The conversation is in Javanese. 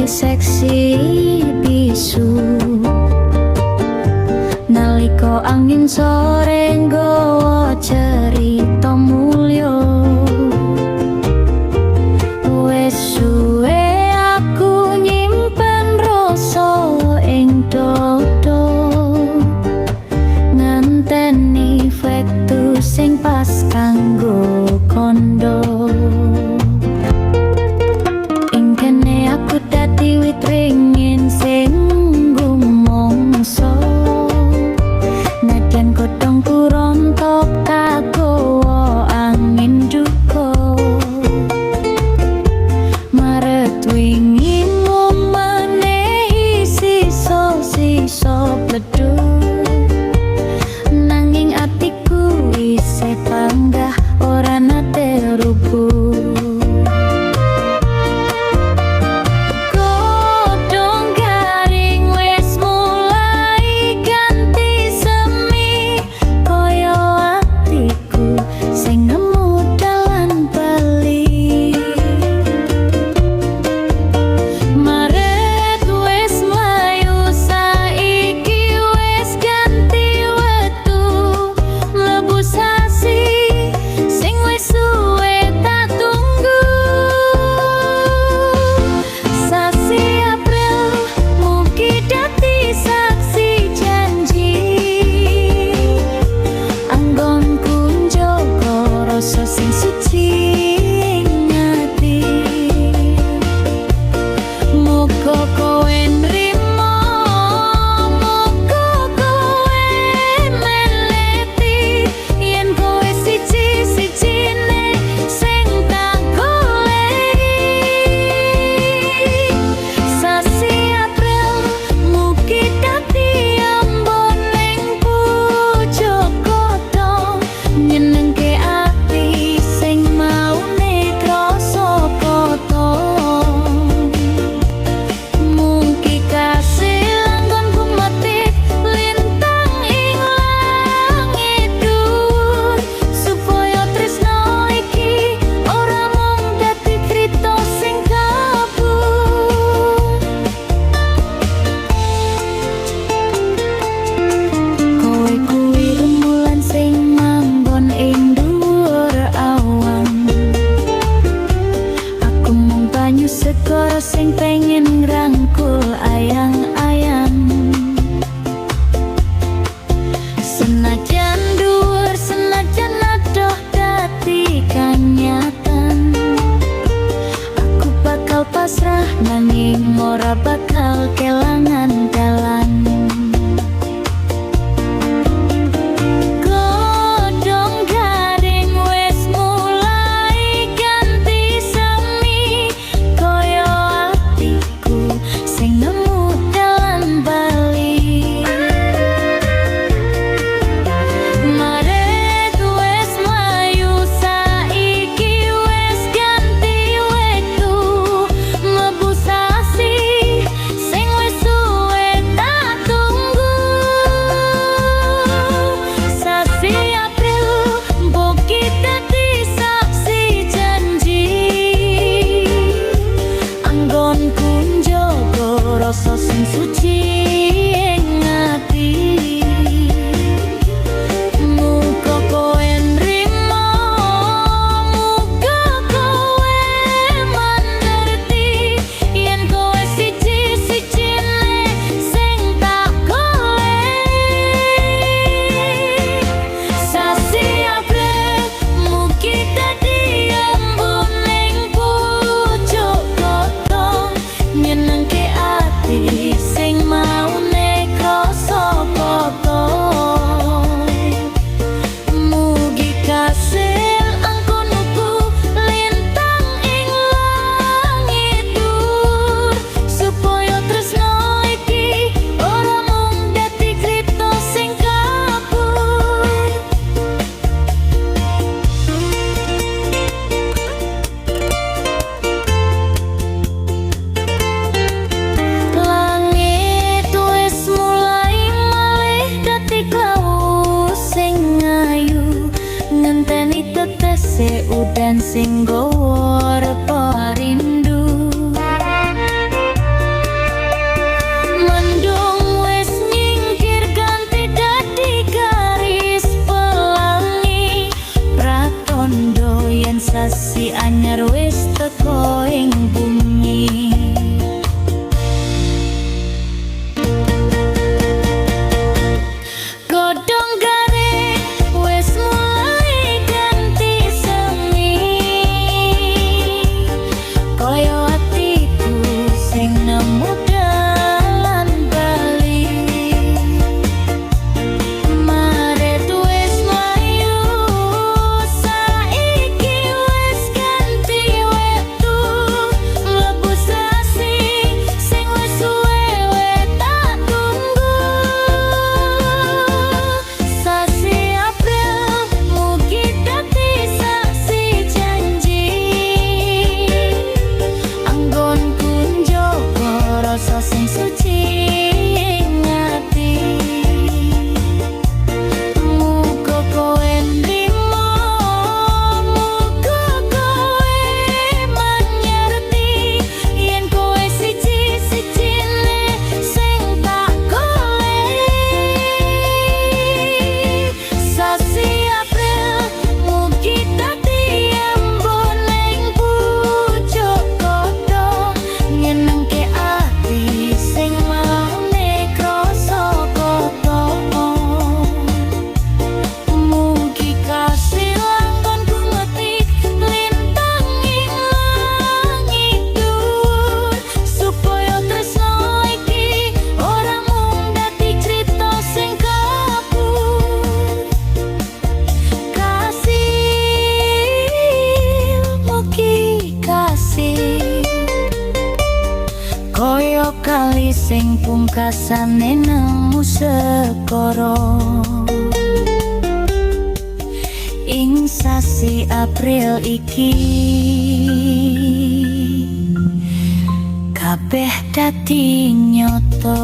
Seksi bisu. Nalika angin sore nggawa cerita mulya. Wes suwe aku nyimpen rasa ing dodo, ngenteni wektu sing pas kanggo kondo. Ing kene aku dadi wit ringin sing gumongso. Nadyan godhongku rontok kagowo angin duka. Maret wingi mung menehi sisa-sisa bleduk, nanging atiku isih panggah, ora nate rubuh. Godhong garing wis mulai ganti semi, kaya atiku sing nemu dalan bali. Maret wis mlayu, saiki wis ganti wektu, mlebu sasi sing wis suwe tak tunggu. Sasi April mugi dadi saksi janji, anggonku njaga rasa sing suci ing ati. Muga kowe nrimo, muga kowe meleti, yen kowe siji-sijine sing tak goleki. Sasi April mugi dadi embun ning pucuk godhong, nyenengke ati sing maune krasa potong. Mugi kasil anggonku metik lintang ing langit dhuwur, supaya tresno iki ora mung dadi crita sing kabur. Kowe kuwi rembulan sing manggon ing dhuwur awan. Aku mung banyu segara sing pengen ngrangkul ayang-ayang. Senajan dhuwur, senajan adoh dadi kanyatan, aku bakal pasrah nanging ora bakal kelangan dalan. Godhong garing wis mulai ganti semi, kaya atiku sing nemu dalan bali. Maret wis mlayu, saiki wis ganti wektu, mlebu sasi sing wis suwe tak tunggu. Sasi April mugi dadi saksi janji, anggonku njaga rasa sing suci ing ati. Muga kowe nrimo, muga kowe mangerti, yen kowe siji-sijine sing tak goleki. Sasi April mugi dadi embun ning pucuk godhong, nyenengke ati sing maune krasa potong. Mugi kasil anggonku lintang ing langit dhuwur, supaya tresno iki ora mung dadi crita sing kabur. Langit wis mulai malih dadi klawu sing ayu, ngenteni tetese udan sing nggawa repa rindu. tondo yen sasi anyar wis teko ing bumi. Godhong garing wis mulai ganti semi, kaya atiku sing nemu dalan bali. Maret wis mlayu, saiki wis ganti wektu, mlebu sasi sing wis suwe tak tunggu. Sasi April mugi dadi saksi janji, anggonku njogo rasa sing suci ing ati. Muga kowe nrimo, muga kowe mangerti yen kowe siji-sijine sing tak goleki. Sasi April mugi dadi embun ing pucuk godhong, nyenengke ati sing maune krasa kotor. Mugi kasil anggonku metik lintang ing langit dhuwur, supaya tresno iki ora mung dadi crita sing kapur. Kasil, mugi kasil, kaya kali sing pungkasane nemu segara. Ing sasi April iki kabeh dadi nyoto.